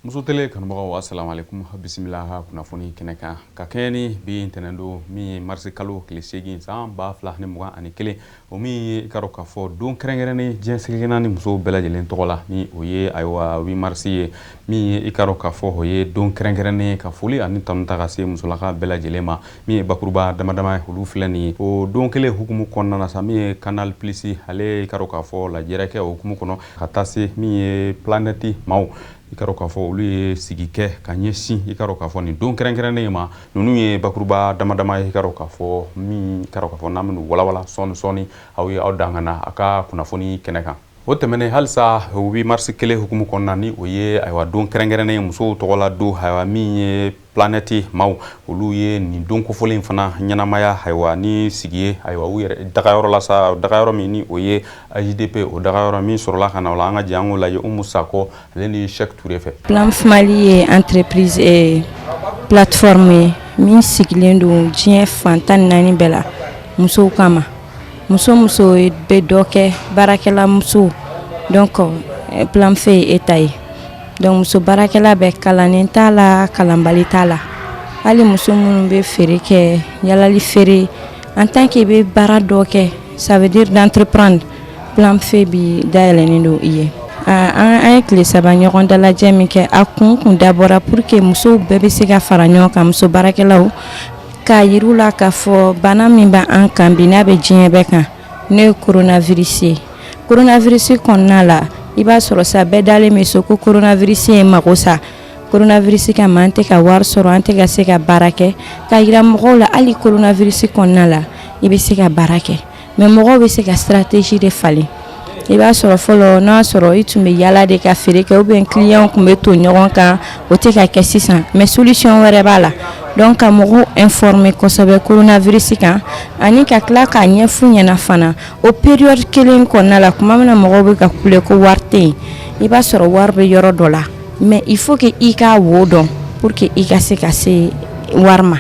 Muso Télé kanubagaw, assalamu alaikum, bisimila kunnafoni kɛnɛ kan. Ka kɛɲɛ ni bi ntɛnɛn don min ye marisi kalo tile 8 san 2021, o min ye i ka dɔn k'a fɔ don kɛrɛnkɛrɛnnen diɲɛ seleke naani musow bɛɛ lajɛlen tɔgɔ la, ni o ye ayiwa 8 marisi ye, min ye i ka dɔn k'a fɔ o ye don kɛrɛnkɛrɛnnen ye ka foli ani tanu ta ka se musolaka bɛɛ lajɛlen ma. Min ye bakuruba dama dama ye, olu filɛ nin ye. O don kelen hukumu kɔnɔna na sa, min ye Canal Plus, ale i ka dɔn k'a fɔ lajɛrɛ kɛ o hukumu kɔnɔ ka taa se min ye Planète maaw, i ka dɔn k'a fɔ olu ye sigi kɛ ka ɲɛsin i ka dɔn k'a fɔ nin don kɛrɛnkɛrɛnnen ma. Ninnu ye bakuruba dama dama ye, i ka dɔn k'a fɔ min i ka dɔn k'a fɔ n'an bɛn'u walawala sɔɔni sɔɔni aw ye aw dan ka na a ka kunnafoni kɛnɛ kan. O tɛmɛnen, halisa 8 marisi kelen hukumu kɔnɔna, ni o ye ayiwa don kɛrɛnkɛrɛnnen ye musow tɔgɔla don, ayiwa min ye Planète maaw, olu ye nin don kofɔlen fana ɲɛnamaya, ayiwa ni sigi ye, ayiwa u yɛrɛ dagayɔrɔ la sa, dagayɔrɔ min ni o ye AJDP, o dagayɔrɔ min sɔrɔla ka na o la. An ka jɛ an k'o lajɛ Umu Sakɔ ale ni Cheikh Touré fɛ. PLAMF Mali ye entreprise et plateforme ye min sigilen don diɲɛ fan 14 bɛɛ la musow kama. Muso muso bɛ dɔ kɛ, baarakɛla muso, donc PLAMF ye e ta ye. Donc muso baarakɛla bɛɛ, kalannen t'a la, kalanbali t'a la, hali muso minnu bɛ feere kɛ, yalali feere, en tant que i bɛ baara dɔ kɛ, ça veut dire d'entreprendre, PLAMF bi dayɛlɛnnen don i ye. An ye tile 3 ɲɔgɔn dalajɛ min kɛ, a kun dabɔra pour que musow bɛɛ bɛ se ka fara ɲɔgɔn kan, muso baarakɛlaw, k'a yir'u la k'a fɔ bana min b'an kan bi, n'a bɛ diɲɛ bɛɛ kan, n'o ye coronavirus ye. Coronavirus kɔnɔna la, i b'a sɔrɔ sa bɛɛ dalen bɛ so ko coronavirus ye mago sa, coronavirus kama an tɛ ka wari sɔrɔ, an tɛ ka se ka baara kɛ. K'a yira mɔgɔw la, hali coronavirus kɔnɔna la, i bɛ se ka baara kɛ, mais mɔgɔw bɛ se ka stratégie de falen. I b'a sɔrɔ fɔlɔ, n'a sɔrɔ i tun bɛ yala de ka feere kɛ ou bien client tun bɛ to ɲɔgɔn kan, o tɛ ka kɛ sisan, mais solution wɛrɛ b'a la. Donc ka mɔgɔw informer kosɛbɛ coronavirus kan, ani ka tila k'a ɲɛf'u ɲɛna fana o période kelen kɔnɔna la, tuma min na mɔgɔw bɛ ka kule ko wari tɛ yen, i b'a sɔrɔ wari bɛ yɔrɔ dɔ la, mais il faut que i k'a wo dɔn pour que i ka se ka se wari ma.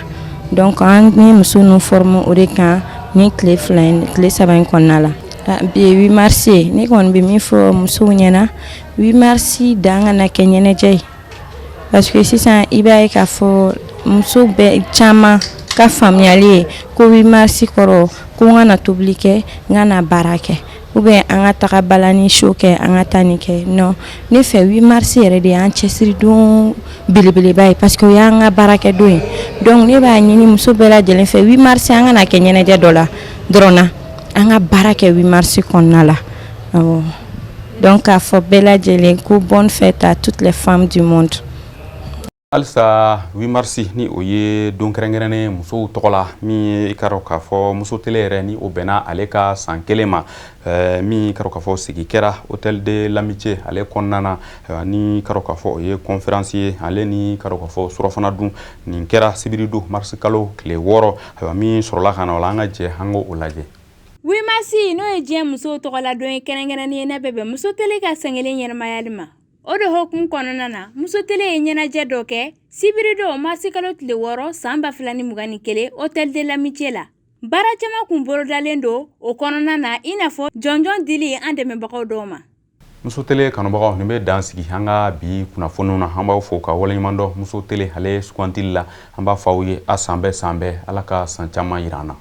Donc an ye muso ninnu former o de kan ni tile 2 in, tile 3 in kɔnɔna la. Bi ye 8 mars ye. Ne kɔni bɛ min fɔ musow ɲɛna, 8 mars dan kana kɛ ɲɛnajɛ ye, parce que sisan i b'a ye k'a fɔ muso bɛɛ caman ka faamuyali ye ko 8 mars kɔrɔ ko n ka na tobili kɛ, n ka na baara kɛ, ou bien an ka taga balani show kɛ, an ka taa nin kɛ. Non, ne fɛ 8 mars yɛrɛ de y'an cɛsiri don belebeleba ye, parce que o y'an ka baarakɛ don ye. Donc ne b'a ɲini muso bɛɛ lajɛlen fɛ, 8 mars an kana kɛ ɲɛnajɛ dɔ la dɔrɔn na, an ka baara kɛ 8 mars kɔnɔna la. Awɔ, donc k'a fɔ bɛɛ lajɛlen ko bonne fête à toutes les femmes du monde. Halisa 8 mars, ni o ye don kɛrɛnkɛrɛnnen musow tɔgɔ la, min ye i ka dɔn k'a fɔ Muso Télé yɛrɛ, ni o bɛnna ale ka san 1 ma, min ka dɔn k'a fɔ sigi kɛra Hôtel de l'Amitié ale kɔnɔna na, ni ka dɔn k'a fɔ o ye conférence ye, ale ni ka dɔn k'a fɔ surafana dun. Nin kɛra sibiri don, marisi kalo tile 6, ayiwa min sɔrɔla ka na o la. An ka jɛ an k'o lajɛ. 8 mars, n'o ye diɲɛ musow tɔgɔla don ye kɛrɛnkɛrɛnnen ye, n'a bɛ bɛn Muso Télé ka san 1 ɲɛnamayali ma. O de hukumu kɔnɔna na, Muso Télé ye ɲɛnajɛ dɔ kɛ sibiri don, marisi kalo tile 6 san 2021, Hôtel de l'Amitié la. Baara caman kun bolodalen don o kɔnɔna na, i n'a fɔ jɔnjɔn dili an dɛmɛbagaw dɔw ma. Muso Télé kanubagaw, nin bɛ dan sigi an ka bi kunnafoniw na. An b'aw fo ka waleɲuman dɔn Muso Télé ale sugantili la. An b'a fɔ aw ye a san bɛɛ, san bɛɛ, Ala ka san caman yira an na.